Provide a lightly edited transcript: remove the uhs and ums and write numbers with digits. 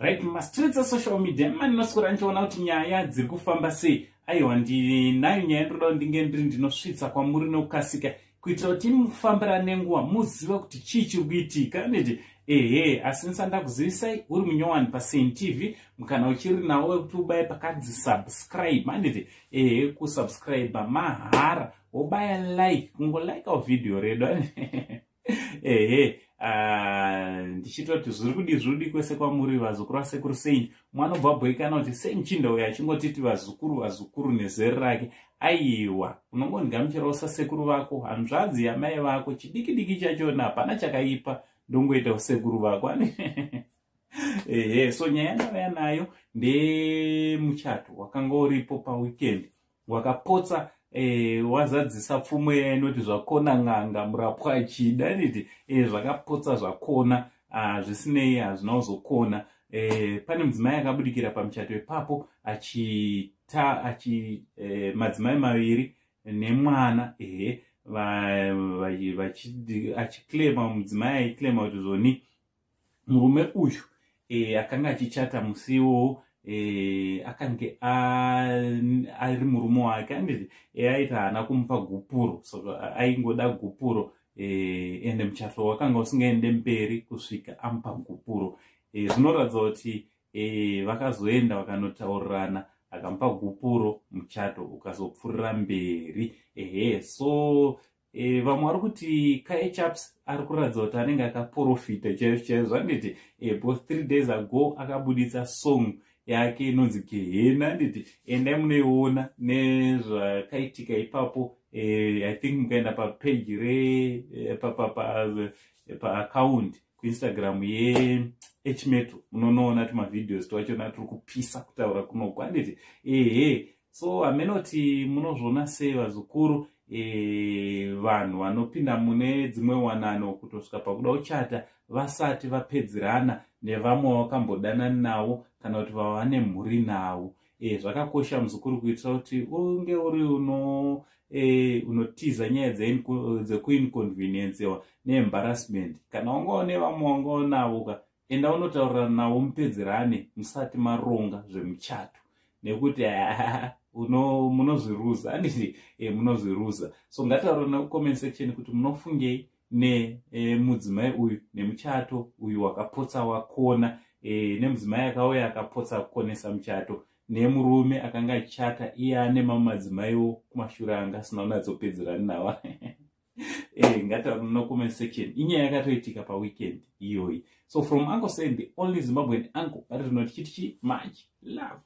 Right, mumastreets esocial media mandinoswera ndichiona kuti nyaya dziri kufamba sei. Aiwa, ndinayo nyaya ndoda kuti ndinge ndiri ndinosvitsa kwamuri nekukasika, kuitira kuti mufambira nenguva, muzive kuti chii chiri kuitika, nditi ehe. Asi ndisanda kuzivisai, uri munyowani paSaint TV, mukana uchiri nawo wekuti ubaye pakanzi subscribe, handiti? Ehe, kusubscribe mahara, wobaya like, kungolikawo vhidhiyo redu. Ehe, ah, ndichitoti zviri kudi, zviri kudi kwese kwamuri, vazukuru vasekuru Saint. Mwanobva bhoikana kuti sei muchinda uyo achingotiti vazukuru, vazukuru nezeri rake. Aiwa, unongondigamuchirawo sasekuru vako, hanzvadzi yamai vako, chidiki diki chachona, hapana chakaipa, ndongoita usekuru vako. Ehe, so nyaya yandauya nayo ndemuchato wakanga uripo paweekend, wakapotsa wazadzisa pfumo iya inoti zvakona n'anga murapwa achida, nditi zvakapotsa zvakona. Zvisinei, hazvina kuzokona. Pane mudzimai akabudikira pamuchato ipapo achita achi madzimai maviri nemwana. Ehe, achiclaima, mudzimai aiclaima kuti zvoni murume uyu akanga achichata musi iwowo akange ari murume wake, anditi? Aiti haana kumupa gupuro, saka aingoda gupuro, ende muchato wakanga usingaende mberi kusvika amupa gupuro. Zvinoratidza kuti vakazoenda vakanotaurirana, akamupa gupuro, muchato ukazopfuurira mberi. Ehe, so vamwe vari kuti Kae Chaps ari kuratidza kuti anenge akaprofita chaizvo chaizvo, handiti? Because 3 days ago akabuditsa song yake inonzi Gehena, handiti? Endai munoiona nezvakaitika ipapo. I think mukaenda papeji re paaccount kuInstagram yeHmeto, munonoona tumavideos twachona turi kupisa kutaura kunoko, handiti? Ehe, so hamenoti munozviona sei, vazukuru? Vanhu vanopinda mune dzimwe wanano kutosvika pakuda kuchata vasati vapedzerana nevamwe vakambodanana navo kana kuti vava nemhuri navo. Zvakakosha, muzukuru, kuitira kuti unge uri unotiza nyaya dzekuinconveniencewa neembarrassment. Kana wangawo nevamwe wangawo navo ka, enda unotaurirana navo, mupedzerane musati maronga zvemuchato, nekuti munozviruza, handiti? Munozviruza. So ngataurana kucomment section kuti munofungei nemudzimai uyu nemuchato uyu wakapotsa wakona, nemudzimai akauya akapotsa kukonesa muchato, nemurume akanga achichata iye ane mamwe madzimaiwo kumashure anga asina kunyatsopedzerani nawo. Ngataurana comment section. Inyaya yakatoitika paweekend iyoyi. So from Uncle Saint, the only Zimbabwean uncle, pari zvino tichiti chi much love.